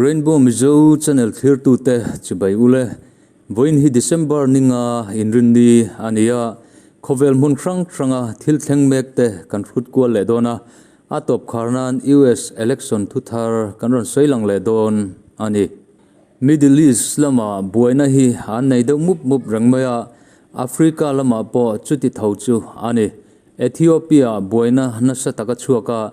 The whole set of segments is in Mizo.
Rainbow Mizo channel thlirtute chibai ule. Vawiin hi December ninga inrinni a ni a, khawvel hmun hrang hranga thil thleng mek te kan hrut kual leh dawn a, a tawp khar nan US election thu thar kan rawn sawi lang leh dawn a ni. Middle East lama buaina hi an nei deuh mup mup reng mai a, Africa lamah pawh chuti tho chu a ni. Ethiopia buaina nasa taka chhuak a,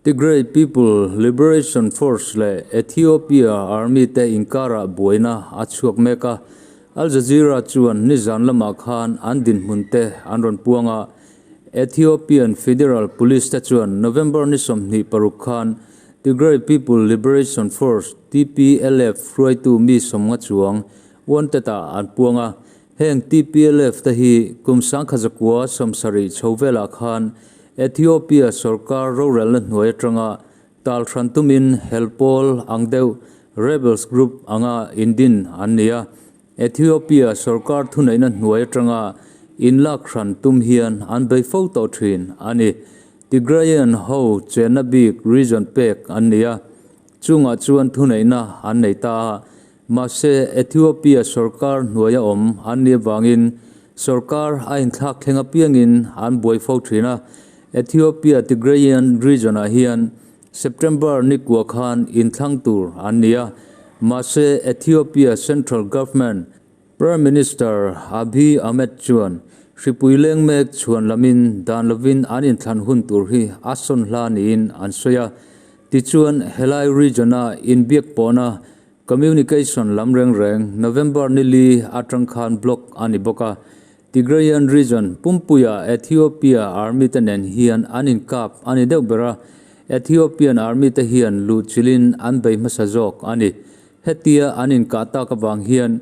Tigray People Liberation Force leh Ethiopia Army te inkarah buaina a chhuak mek a, Al Jazeera chuan nizan lamah khan an dinhmun te an rawn puang a. Ethiopian Federal Police te chuan November ni 26 khan Tigray People Liberation Force, TPLF, hruaitu mi 50 chuang wanted-ah an puang a. Heng TPLF te hi kum 1970 chho velah khan Ethiopia sorkar rorelna hnuai atanga tal hran tumin hel pawl ang deuh rebels group anga indin an ni a. Ethiopia sorkar thuneihna hnuai atanga inlak hran tum hian an bei fo tawh thin a ni. Tigrayan ho chenna bik region pek an ni a, chungah chuan thuneihna an nei ta a. Mahse, Ethiopia sorkar hnuaia awm an nih avangin sorkar a inthlak thleng apiangin an buai fo thin a. Ethiopia Tigrayan region-ah hian September ni kua khan inthlang tur an ni a. Mahse, Ethiopia central government Prime Minister Abiy Ahmed chuan hripui leng mek chhuan lamin dan lovin an inthlan hun tur hi a sawn hla niin an sawi a. Tichuan, helai region-a inbiak pawhna Communication lam reng reng November ni li atang khan block a ni bawk a. Tigrayan region pumpuia Ethiopia army te nen hian an inkap a ni deuh ber a, Ethiopian army te hian luh chilhin an bei hmasa zawk a ni. Hetia an inkah tak avang hian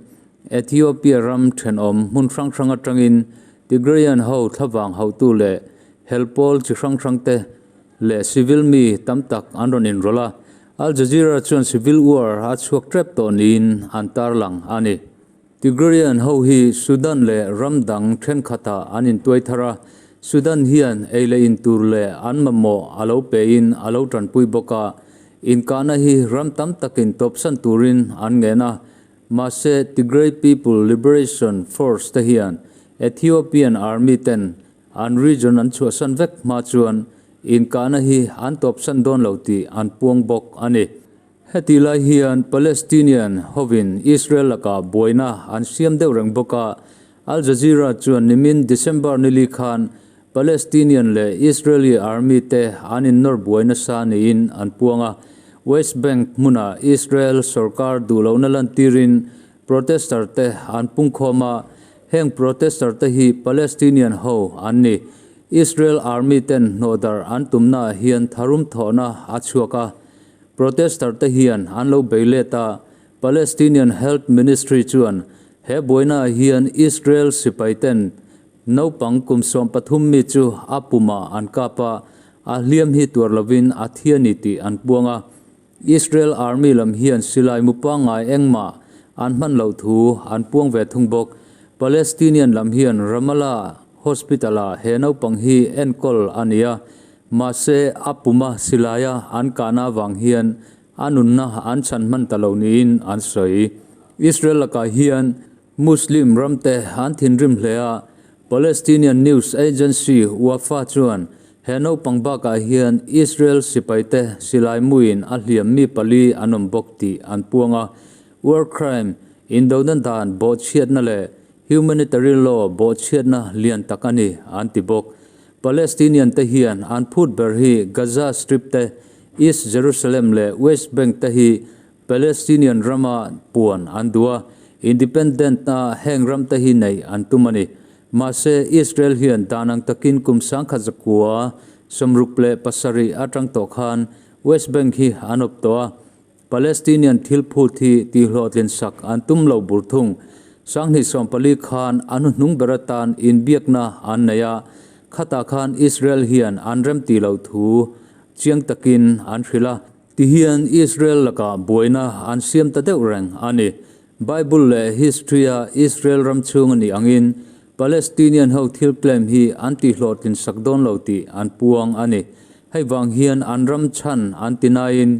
Ethiopia ram thenawm hmun hrang hrang atangin Tigrayan ho thlavang hauhtu leh helpawl chi hrang hrang te leh civil mi tam tak an rawn inrawlh a, Al Jazeera chuan civil war a chhuak tep tawh niin an tarlang a ni. Tigrayan ho hi Sudan leh ram dang thenkhatah an intuai thar a, Sudan hian ei leh in tur leh an mamawh a lo pein a lo tanpui bawk a, inkahna hi ram tam takin tawpsan turin an ngen a, mahse Tigray People Liberation Force te hian Ethiopian Army ten An region an chhuahsan vek hma chuan inkahna hi an tawpsan dawn lo tih an puang bawk a ni. Hetih lai hian Palestinian hovin Israel lakah buaina an siam deuh reng bawk a, Al Jazeera chuan nimin December ni li khan Palestinian leh Israeli army te an innawr buai nasa niin an puang a. West Bank hmuna Israel sorkar duhlohna lantirin Protester te an pungkhawm a, heng protester te hi Palestinian ho an ni. Israel army ten hnawhdarh an tumnaah hian tharum thawhna a chhuak a, protester te hian an lo bei let a, Palestinian Health Ministry chuan he buainaah hian Israel sipai ten naupang kum 13 mi chu a pumah an kap a, a hliam hi tuar lovin a thi a ni tih an puang a. Israel Army lam hian silai mu pangngai engmah an hman loh thu an puang ve thung bawk. Palestinian lam hian Ramallah Hospital-ah he naupang hi enkawl a ni a, mahse a puma silaia an kahna avang hian a nunna an chhan hman ta lo niin an sawi. Israel lakah hian Muslim ramte an thinrim hle a, Palestinian news agency Wafa chuan he naupang bakah hian Israel sipaite silai muin a hliam mi pali an awm bawk tih an puang a. War crime, indona dan bawhchhiatna leh humanitarian law bawhchhiatna lian tak a ni, an ti bawk. Palestinian te hian an phut ber hi Gaza Strip te, East Jerusalem leh West Bank te hi Palestinian rama puan an duh a, independent a heng ram te hi neih an tum a ni. Mahse, Israel hian dan ang takin kum 1967 atang tawh khan West Bank hi an awp tawh a, Palestinian thil phut hi tihhlawhtlin sak an tum lo bur thung. 2014 khan an hnuhnung ber atan inbiakna an nei a, khatah khan Israel hian an remtih loh thu chiang takin an hrilh a. Tihian Israel lakah buaina an siam ta deuh reng a ni. Bible leh history-a Israel ram chhung a nih angin Palestinian ho thil claim hi an tihhlawhtlin sak dawn lo tih an puang a ni. Hei vang hian an ram chhan an ti nain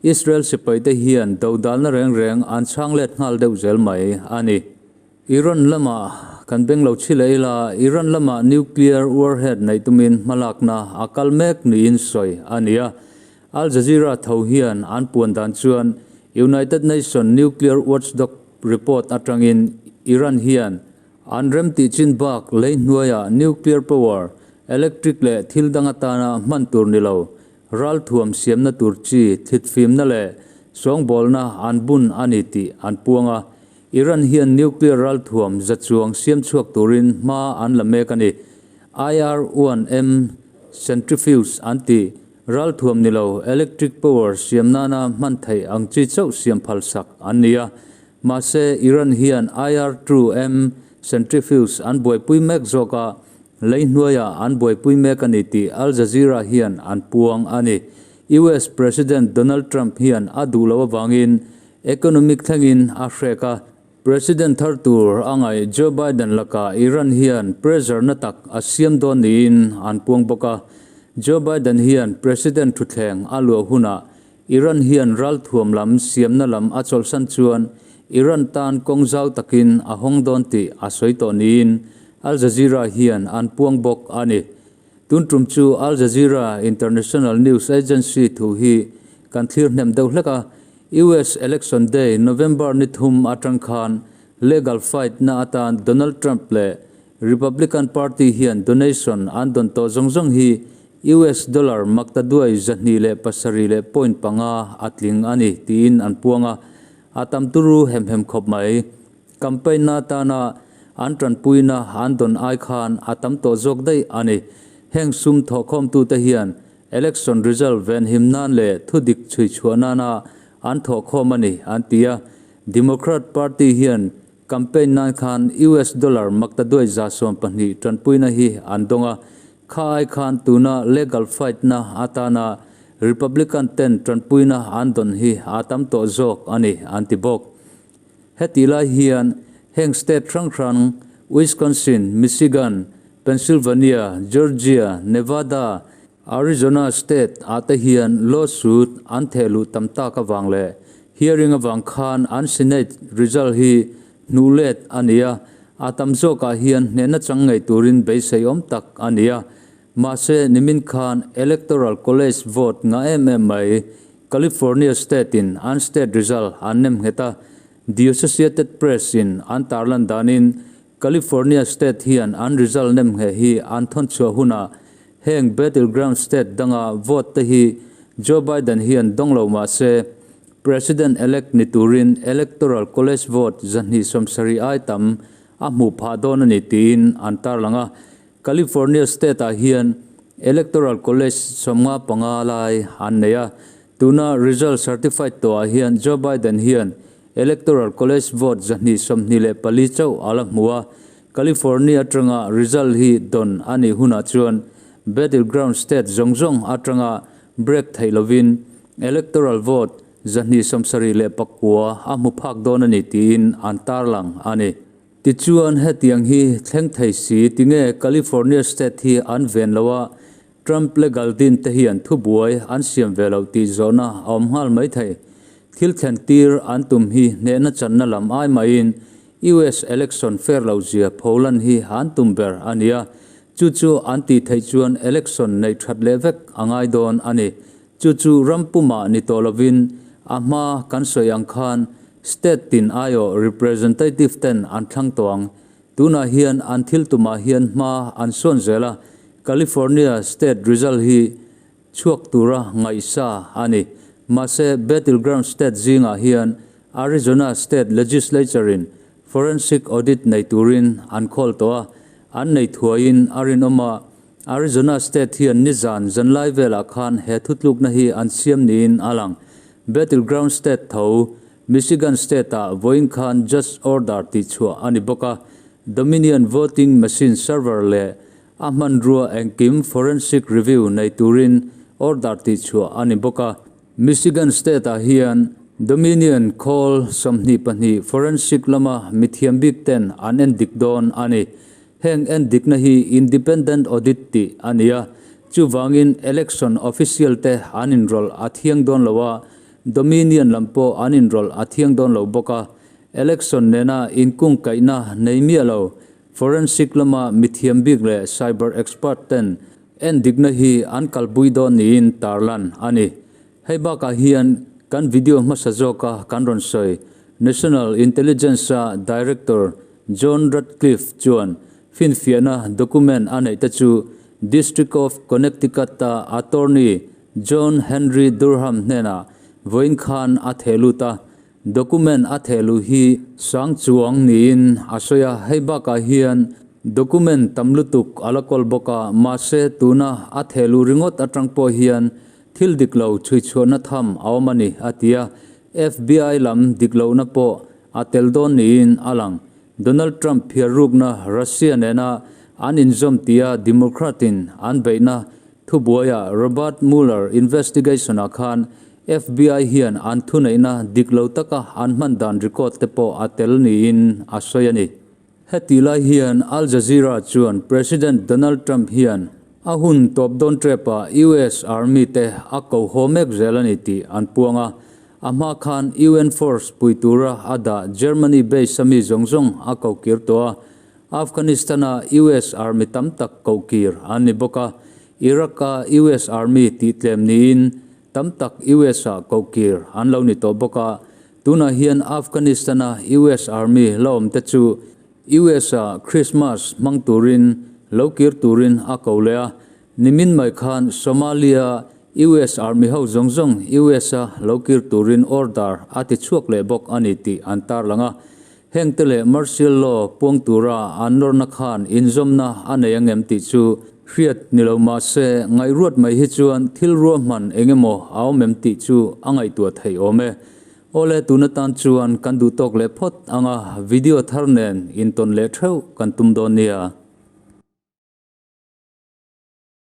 Israel sipaite hian dodalna reng reng an chhang let nghal deuh zel mai a ni. Iran lamah kan beng lo chhi leh ila, Iran lamah nuclear warhead neih tumin hmalakna a kal mek niin sawi a ni a. Al Jazeera tho hian an puan dan chuan United Nation nuclear watchdog report atangin Iran hian an rem tih chin bak lei hnuaiah nuclear power, electric leh thil dang atana hman tur ni lo, ralthuam siamna tur chi thlitfimna leh sawngbawlna an bun a ni tih an puang a. Iran hian nuclear ralthuam za chuang siam chhuak turin hma an la mek a ni. IR-1M centrifuge an tih ralthuam ni lo electric power siam nana hman theih ang chi chauh siam phalsak an ni a. Mahse, Iran hian IR-2M centrifuge an buaipui mek zawk a, lei hnuaiah an buaipui mek a ni tih Al Jazeera hian an puang a ni. US President Donald Trump hian a duh loh avangin Economic thlengin a hrek a, President thar tur a ngaih Joe Biden lakah Iran hian pressure na tak a siam dawn niin an puang bawk a. Joe Biden hian President thutthleng a luah hunah Iran hian ralthuam lam siamna lam a chawlhsan chuan Iran tan kawng zau takin a hawng dawn tih a sawi tawh niin Al Jazeera hian an puang bawk a ni. Tun tum chu Al Jazeera International News Agency thu hi kan thlir hnem deuh hlek a, US Election Day November ni thum atang khan legal fight na atan Donald Trump leh Republican Party hian donation an dawn tawh zawng zawng hi US dollar maktaduai 207 leh point panga a tling a ni tiin an puang a, a tam turu hem hem khawp mai. Campaign na atana an tanpuina an dawn ai khan a tam tawh zawk daih a ni. Heng sum thawhkhawmtute hian election result venhim nan leh thudik chhui chhuah nana an thawhkhawm a ni an ti a. Democrat Party hian campaign nan khan US dollar maktaduai 120 tanpuina hi an dawng a. Kha ai khan tuna legal fight na atana Republican ten tanpuina an dawn hi a tam tawh zawk a ni an ti bawk. Heti lai hian heng state hrang hrang Wisconsin, Michigan, Pennsylvania, Georgia, Nevada, Arizona state ah te hian lawsuit an theh luh tam tak avang leh hearing avang khan an Senate result hi hnuh let a ni a, a tam zawkah hian hnehna chang ngei turin beisei awm tak a ni a. Mahse, nimin khan Electoral College vote ngah em em mai California state in an state result an nem nghet a, The Associated Press in an tarlan danin California state hian an result nem ngheh hi an thawn chhuah hunah heng battleground state danga vote te hi Joe Biden hian dawng lo mahse President-elect ni turin Electoral College vote 270 ai tam a hmuh phah dawn a ni tiin an tarlang a. California state-ah hian Electoral College 55 lai an nei a, tuna result certified tawhah hian Joe Biden hian Electoral College vote 224 chauh a la hmu a, California atanga result hi dawn a nih hunah chuan battleground state zawng zawng atanga break theih lovin electoral vote 279 a hmu phak dawn a ni tiin an tarlang a ni. Tichuan, hetiang hi thleng thei si tinge California state hi an ven lo a, Trump legal din te hian thubuai an siam ve loh tih zawhna a awm nghal mai thei. Thil thlen tir an tum hi hnehna channa lam ai maiin US election fair lo zia pholan hi an tum ber a ni a, chu chu an tih theih chuan election neih that leh vek a ngai dawn a ni. Chu chu ram pumah ni tawh lovin a hma kan sawi ang khan state tin aiawh representative ten an thlang tawh ang. Tunah hian an thil tumah hian hma an sawn zel a, California state result hi chhuak tura ngaihsa a ni. Mahse battleground state zingah hian Arizona state legislature-in forensic audit nei turin an khawl tawh a, an nei thuaiin a rinawm a. Arizona state hian nizan zanlai velah khan he thutlukna hi an siam niin a lang. Battleground state tho, Michigan state-ah vawiin khan judge order tihchhuah a ni bawk a, Dominion voting machine server leh a hmanrua engkim forensic review nei turin order tihchhuah a ni bawk a. Michigan state-ah hian Dominion khawl 22 forensic lama mithiam bik ten an endik dawn a ni. Heng endikna hi independent audit tih a ni a, chuvangin election official te an inrawlh a thiang dawn lo a, Dominion lam pawh an inrawlh a thiang dawn lo bawk a, election nena inkungkaihna nei miah lo forensic lama mithiam bik leh cyber expert ten endikna hi an kalpui dawn niin tarlan a ni. Hei bakah hian kan video hmasa zawka kan rawn sawi National Intelligence-a Director John Ratcliffe chuan finfiahna document a neih te chu District of Connecticut-a Attorney John Henry Durham hnenah vawiin khan a theh lut a, document a theh luh hi sang chuang niin a sawi a, hei bakah hian document tam lutuk a la kawl bawk a, mahse tuna a theh luh ringawt atang pawh hian thil dik lo chhuichhuahna tham a awm a ni a ti a, FBI lam dik lohna pawh a tel dawn niin a lang. Donald Trump phiarrukna Russia nena an inzawm tia Democrat-in an beihna thubuaiah Robert Mueller investigation-ah khan FBI hian an thuneihna dik lo taka an hman dan record te pawh a tel niin a sawi a ni. Hetih lai hian Al Jazeera chuan President Donald Trump hian a hun tawp dawn trep-ah US Army te a ko haw mek zel a ni tih an puang a, A hma khan UN force pui tura a dah Germany base a mi zawng zawng a kohkir tawh a, Afghanistan-a US army tam tak kohkir an ni bawk a, Iraq-a US army tih tlem niin tam tak US-ah kohkir an lo ni tawh bawk a, tunah hian Afghanistan-a US army la awm te chu US-ah Christmas hmang turin lo kir turin a ko leh a, Nimin mai khan Somalia US Army ho zawng zawng US a lo kir turin order a ti chhuak leh bawk a ni tih an tarlang a. Heng te leh martial law puang tura an nawrna khan inzawmna a nei angem tih chu hriat ni lo mah se ngaihruat mai hi chuan thil ruahman eng emaw a awm em tih chu a ngaihtuah theih awm e. Awle tun atan chuan kan duh tawk leh phawt anga video thar nen intawn leh theuh kan tum dawn nia.